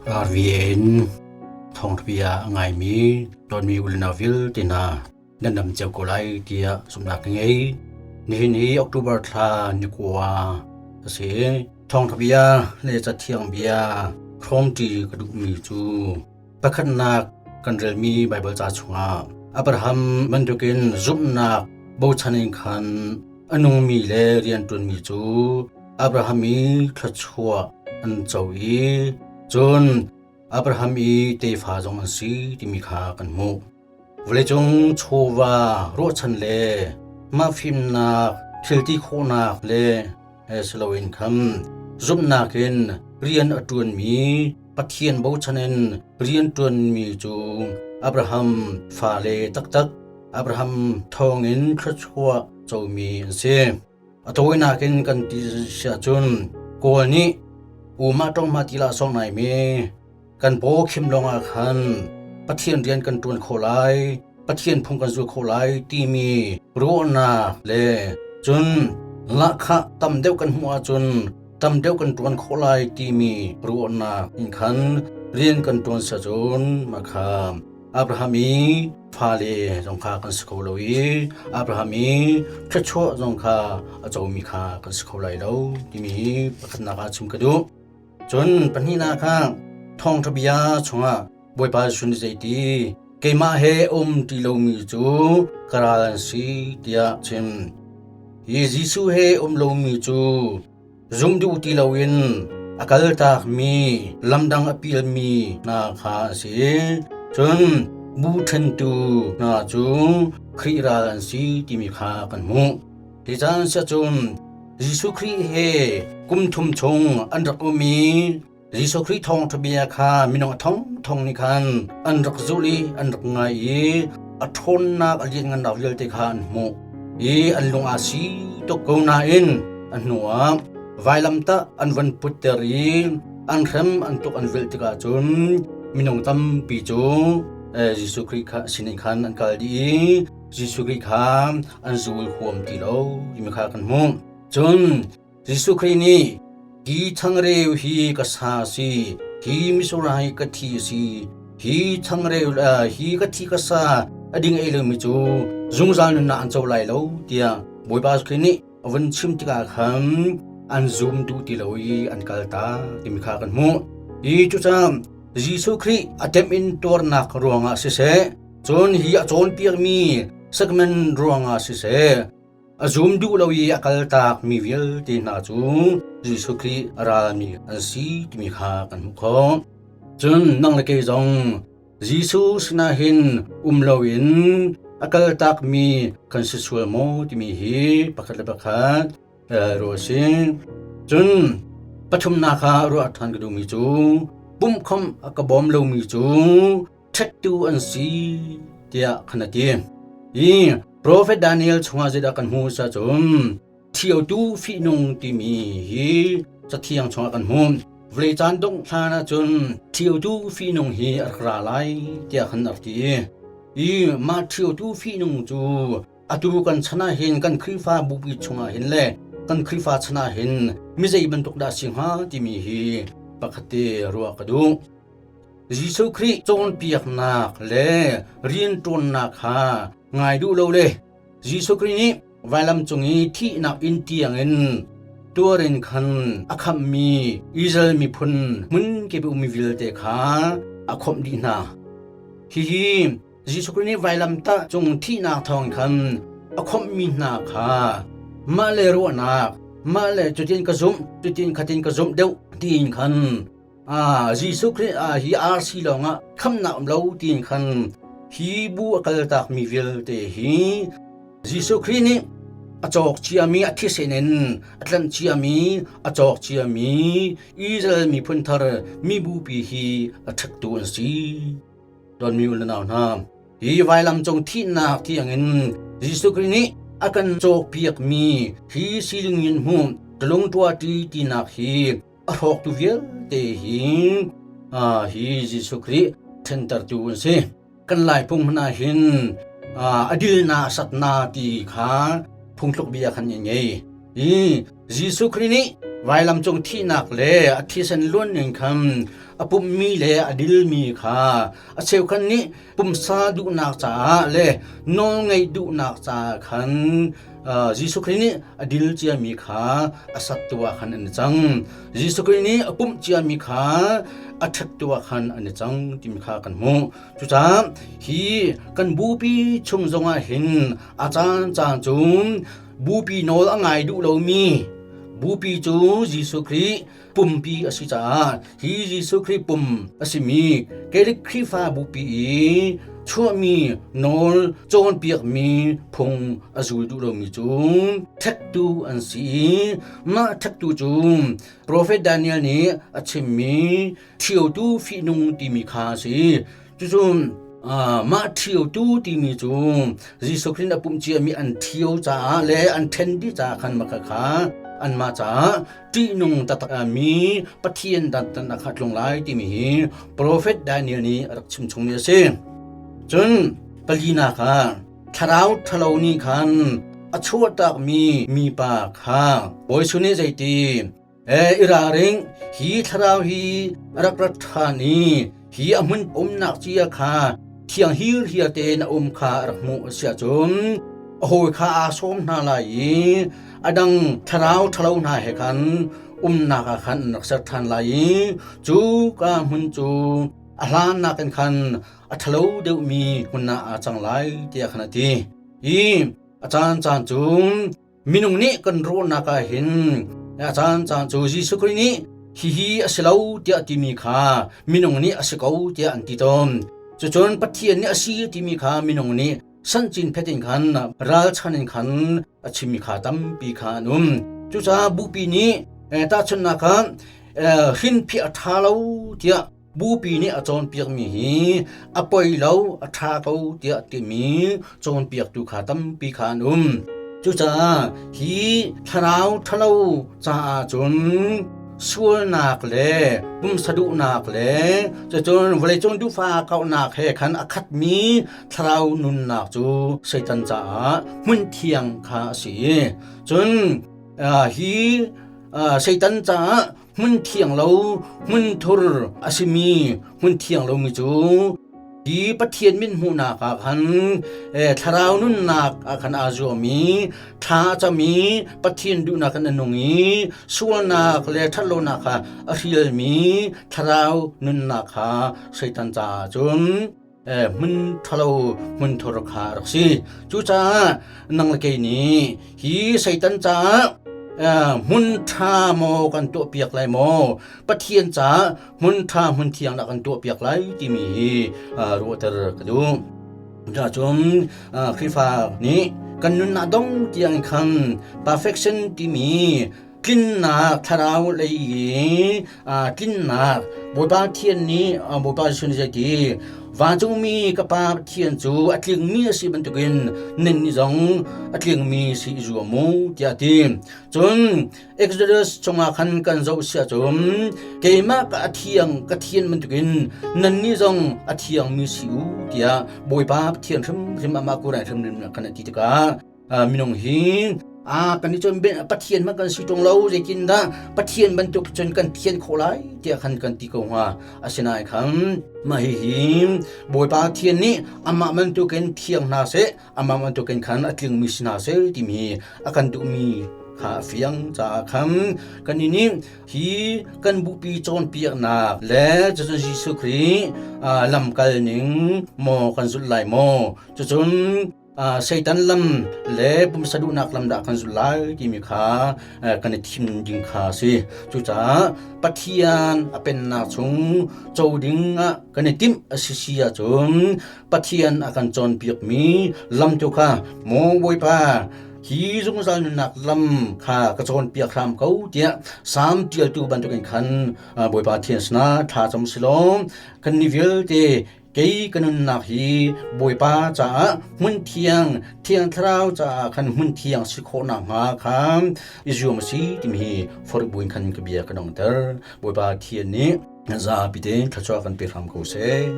RVN thawngṭhabia a ngaimi dawtmi u le nau vialte hna nan dam cio ko lai tiah zumhnak ka ngei. Nihin hi October thla ni kua a si. Thawngṭhabia le cathiang bia hrawmṭi ka duhmi cu pakhatnak kan relmi Baibal ca chungah Abraham bantukin zumhnak bochan in khan a nungmi le rianṭuanmi cu Abraham i thluachuah an co i cun Abraham i tefa zong an si timi kha kan hmuh. Vawleicung chawva ruahchan le mah fimnak thil ti khawhnak le si loin khan zumhnak in rian a ṭuanmi Pathian bochan in rian ṭuanmi cu Abraham fale taktak Abraham thawngin thluachuah comi an si. A tawinak in kan ti si ahcun Kawl nih umah ṭongma ti lah sawng nai mi kan paw khim lawngah khan Pathian rian kan ṭuan khawh lai, Pathian phung kan zul khawh lai timi ruahnak le cun lahkhah tam deuh kan hmuh ahcun tam deuh kan ṭuan khawh lai timi ruahnak in khan rian kan ṭuan si ahcun mah kha Abraham i fale zong kha kan si kho lo i Abraham i thluachuah zong kha a comi kha kan si kho lai lo timi hi pakhatnak ah chim ka duh. Cun pahnihnak ah thawngṭha bia chungah Bawipa Jesuh nih zeiti keimah he um ti lomi cu ka ral an si tiah chim. Hi Jesuh he um lomi cu Zum duh ti loin a kaltakmi lamdang a pialmi hna kha a si. Cun bu ṭhentu hna cu Khrih ral an si timi kha kan hmuh. Hi caan si cun Jesuh Khrih he kum thum chung an rak um i Jesuh Khrih thawngṭha bia kha minung a thongthong nih khan an rak zulh i an rak ngai i a ṭhawnnak a lianngannak vialte kha an hmuh i an lung aa si tuk ko nain a hnuah vailamtah an von putter i an hrem an tuk an velh tikah cun minung tampi cu Jesuh Khrih kha sinin khan an kal dih i Jesuh Khrih kha an zul huam ti lo timi kha kan hmuh. Cun Jesuh Khrih nih hi changreu hi ka sa a si, hi mitsur hi ka thi a si, hi changreu hi ka thi ka sa a ding ei lomi cu zungzal nunnak an co lai lo tiah Bawipa Khrih nih a vun chim tikah khan an zum duh ti lo i an kal ta timi kha kan hmuh. Hi cucaah Jesuh Khrih a temh-in tuarnak ruangah siseh, cun hi a cawnpiakmi sacrament ruangah siseh, A zum duh lo i a kaltak mi vialte hna cu Jesuh Khrih a ralmi an si timi kha kan hmuh khawh. Cun nang le kei zong Jesuh sinah hin um loin a kaltakmi kan si sual maw timi hi pakhat le pakhat ruah a si. Cun pathumnak ah ruah ṭhan ka duhmi cu pumhkhawmh a ka bawm lomi cu ṭhettu an si tiah khan a ti. Hi Profet Daniel chungah zeidah kan hmuh cun ṭhiotu fihnung timi hi cathiang chungah kan hmuh. Vawlei caan dongh hlan ahcun ṭhiotu fihnung hi a rak ra lai tiah khan a rak ti. I mah ṭhiotu fihnung cu atu kan chan ah hin kan Khrihfa bupi chungah hin le kan Khrihfa chan ah hin mi zei bantuk dah si hnga timi hi pakhat te ruah ka duh. Jesuh Khrih cawnpiaknak le rianṭuannak kha ngai duh lo le Jesuh Khrih nih vailam cung i thihnak inn tiangin tuar in khan a khamhmi Israel miphun hmun kip ummi vialte kha a khawmh dih hna. Hihi Jesuh Khrih nih vailamtah cung thihnak thawng khan a khawmhmi hna kha mah le ruahnak, mah le cutin ka zumh, cutin khatin ka zumh deuh tiin khan Jesuh Khrih hi RC lawngah khamnak um lo tiin khan hi bu a kaltakmi vialte hi Jesuh Khrih nih a cawk ciami a thisen in a tlanh ciami a cawk ciami Israel miphun thar mibupi hi a ṭhektu an si. Donmi u le nau hna, hi vailam cung thihnak tiangin Jesuh Khrih nih a kan cawkpiakmi hi siling in hmu tlung ṭuaṭi tinak hi a hrawktu vialte hi hi Jesuh Khrih ṭhentertu an si. Kan Laiphung hmanh ah hin a dilna a satna ti kha phungthluk bia khan in ngei. I Jesuh Khrih nih vailam cung thihnak le a thisen luan ning khan a pummi le a dilmi kha a cheukhat nih pumsa duhnak caah le nawlngeih duhnak caah khan Jesuh Khrih nih a dil ciami kha a sat tu ah khan an i cang. Jesuh Khrih nih a pumh ciami kha a ṭhek tu ah khan an i cang timi kha kan hmuh. Cucaah hi kan bupi chung zongah hin a caan caan cu bupi nawl a ngai duh lomi bupi cu Jesuh Khrih pumpi a si caah hi Jesuh Khrih pum a simi Catholic Khrihfa bupi i chuahmi nawl cawnpiakmi phung a zul duh lomi cu ṭhektu an si i mah ṭhektu cu Profet Daniel nih a chimmi ṭhiotu fihnung timi kha a si. Cucu mah ṭhiotu timi cu Jesuh Khrih a pumh ciami an ṭhio caah le an ṭhen dih caah khan mah kha anmah caah ṭihnung taktak mi Pathian dantat a kha tlung lai timi hi Profet Daniel nih a rak chimchungmi a si. Cun palinak ah thlarau ṭhalo nih khan a chuahtakmi mipa kha Bawi Jesuh nih zeiti i ralring, hi thlarau hi a rak rat ṭhan i hi a hmun umnak cia kha thiang hirhiar tein a um kha a rak hmuh a si ahcun a hawi kha aa sawm hna lai i a dang thlarau ṭhalo hna he khan umnak ah khan an rak ser ṭhan lai i cu ka hmun cu a hlan nakin khan a ṭhalo deuhmi hmun ah aa cang lai tiah khan a ti. I a caancaan cu Minung nih kan ruahnak ah hin a caancaan cu Jesuh Khrih nih hihi a si lo tiah timi kha minung nih a si ko tiah an ti tawn. Cucun Pathian nih a si timi kha minung nih sancin phet in khan ralchan in khan a chimmi kha tampi kha an um. Cucaah bupi nih tahchunhnak ah hrinphiah a ṭha lo tiah Bupi nih a cawnpiakmi hi a poi lo, a ṭha ko tiah timi cawnpiaktu kha tampi kha an um. Cucaah hi thlarau ṭhalo caah cun sualnak le pumsa duhnak le cucun vawleicung duhfa kauhnak he khan a khatmi thlarau nunnak cu Satan caah hmun thiang kha a si. Cun hi Satan caah Hmun thiang lo, hmun thur a simi hmun thiang lomi cu hi Pathian min hmuhnak ah khan thlarau nunnak ah khan aa zuam i thla a cam i Pathian duhnak in a nung i sualnak le ṭhatlonak kha a hrialmi thlarau nunnak kha Satan caah cun hmun ṭhalo hmun thur kha a rak si. Cucaah nang le kei nih hi Satan caah hmun ṭha maw kan tuahpiak lai maw Pathian caah hmun ṭha hmun thiang dah kan tuahpiak lai timi hi ruahter ka duh. Cucun Khrihfa nih kan nunnak dong tiang khan perfection timi tlinnak thlarau lei i tlinnak Bawipa Pathian nih Bawipa Jesuh nih zeiti vancungmi ka Pa Pathian cu a tlingmi a si bantukin nannih zong a tlingmi si i zuam u tiah a ti. Cun Exodus chungah khan kan zoh si ahcun keimah ka a thiang ka thian bantukin nannih zong a thiangmi si u tiah Bawipa Pathian hrimhrim amah kurai hrimhrim khan a ti tikah minung hi kan i cun Pathian hmanh kan si ṭung lo zeitindah Pathian bantuk cun kan thian khawh lai tiah khan kan ti ko hnga. Asinain khan mah hihi Bawipa Pathian nih amah bantukin thiang hna seh, amah bantukin khan a tlingmi si hna seh timi a kan duhmi kha a fiang caah khan kan nih hi kan bupi cawnpiaknak le cucun Jesuh Khrih lamkal ning maw kan zulh lai maw, cucun Satan lam le pumsa duhnak lam dah kan zulh lai timi kha kan i thim ding kha a si. Cucaah Pathian a pennak chung co ding ah kan i timh a si si ahcun Pathian a kan cawnpiakmi lam tu kha maw Bawipa hi zungzal nunnak lam kha ka cawnpiak hram ko tiah Salm ṭialtu bantukin khan Bawipa Pathian sinah thla cam silaw kan ni vialte Kei ka nunnak hi Bawipa caah hmun thiang, Thiang Thlarau caah khan hmun thiang si khawh nakhnga kha i zuam a si timi hi forh buin khan ka bia ka dongter. Bawipa Thian nih zapi tein thluachuah kan pe hram ko seh.